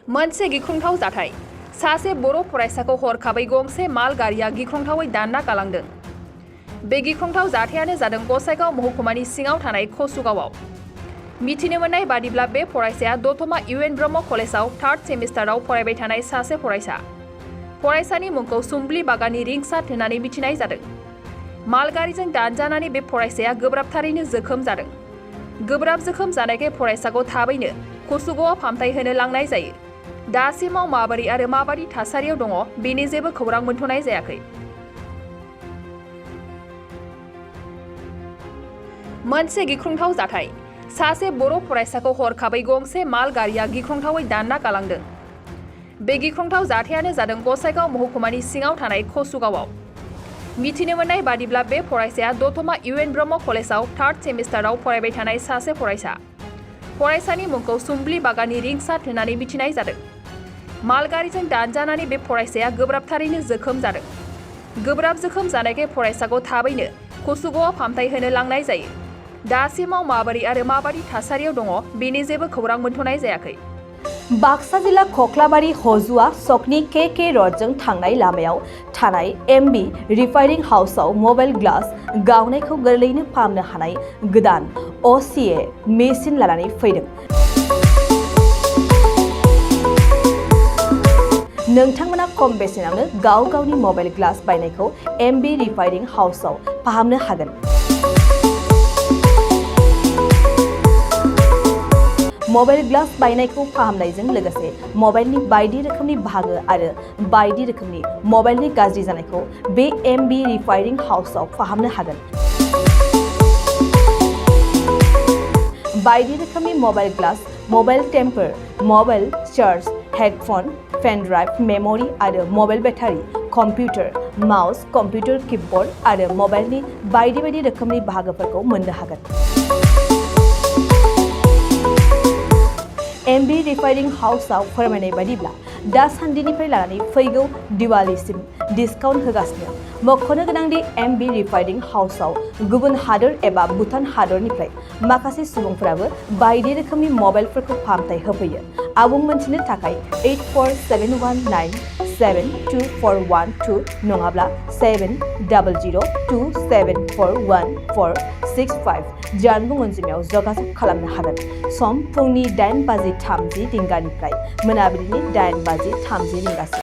मोनसे गिख्रंथाव जाथाय सासे बर' फरायसाखौ हरखाबै गंसे माल गारिया गिख्रंथावै दानना गालांदों। बे गिख्रंथाव जाथायानो जादों गसाइगाव महकुमानि सिङाव थानाय कसुगावआव। मिथिनो मोननाय बादिब्ला बे फरायसाया दतमा इउ.एन. ब्रह्म कलेजाव 3rd सेमिस्टाराव फरायबाय थानाय सासे फरायसा। फरायसानि मुंखौ सुम्बली बागाननि रिंसार होननानै मिथिनाय जादों। मालगारिजों दानजानानै बे फरायसाया गोब्राबथारैनो जोखोम जादों। गोब्राब जोखोम जानायखाय फरायसाखौ थाबैनो कसुगावआव फाहामथाय होनो लांनाय जायो। दासिमाव माबोरै आरो माबादि थासारियाव दङ बेनि जेबो खौरां मोनथ'नाय जायाखै। मोनसे गिख्रंथाव जाथाय सासे बर' फरायसाखौ हरखाबै गंसे माल गारिया गिख्रंथावै दानना गालांदों। बे गिख्रंथाव जाथायानो जादों गसाइगाव महकुमानि सिङाव थानाय कसुगावआव। मिथिनो मोननाय बादिब्ला बे फरायसाया दतमा इउ.एन. ब्रह्म कलेजाव 3rd सेमिस्टाराव फरायबाय थानाय सासे फरायसा। फरायसानि मुंखौ सुम्बली बागाननि रिंसार होननानै मिथिनाय जादों। मालगारिजों दानजानानै बे फरायसाया गोब्राबथारैनो जोखोम जादों। गोब्राब जोखोम जानायखाय फरायसाखौ थाबैनो कसुगावआव फाहामथाय होनो लांनाय जायो। दासिमाव माबोरै आरो माबादि थासारियाव दङ बेनि जेबो खौरां मोनथ'नाय जायाखै। बाक्सा जिल्ला खख्लाबारि हजुआ सकनि के रडजों थांनाय लामायाव थानाय एमबि रिफाइनिं हाउसआव मबाइल ग्लास गावनायखौ गोरलैयैनो फाहामनो हानाय गोदान अ.सि.ए. मेसिन लानानै फैदों। नोंथांमोना खम बेसेनावनो गावनि मबाइल ग्लास बायनायखौ एमबि रिफाइनिं हाउसआव फाहामनो हागोन। मबाइल ग्लास बायनायखौ फाहामनायजों लोगोसे मबाइलनि बायदि रोखोमनि बाहागो आरो बायदि रोखोमनि मबाइलनि गाज्रि जानायखौ बे एमबि रिफाइनिं हाउसआव फाहामनो हागोन। बायदि रोखोमनि mobile glass, mobile temper, mobile charge, headphone, pen drive, memory आरो mobile battery, computer, mouse, computer keyboard आरो मबाइलनि बायदि रोखोमनि बाहागोफोरखौ मोननो हागोन। एमबि रिफाइनिं हाउसआव फोरमायनाय बादिब्ला दासान्दिनिफ्राय लानानै फैगौ दिवालीसिम डिसकाउन्ट होगासिनो। मख'नो गोनांदि एमबि रिफाइनिं हाउसआव गुबुन हादोर एबा भुटान हादरनिफ्राय माखासे सुबुंफोराबो बायदि रोखोमनि मबाइलफोरखौ फाहामथाय होफैयो। आबुं मोनथिनो थाखाय 8471972412 नङाब्ला 7002741465 जानबुं अनजिमायाव जगाजग खालामनो हागोन। सम फुंनि 8:30 रिंगानिफ्राय मोनाबिलिनि 8:30 रिंगासिम।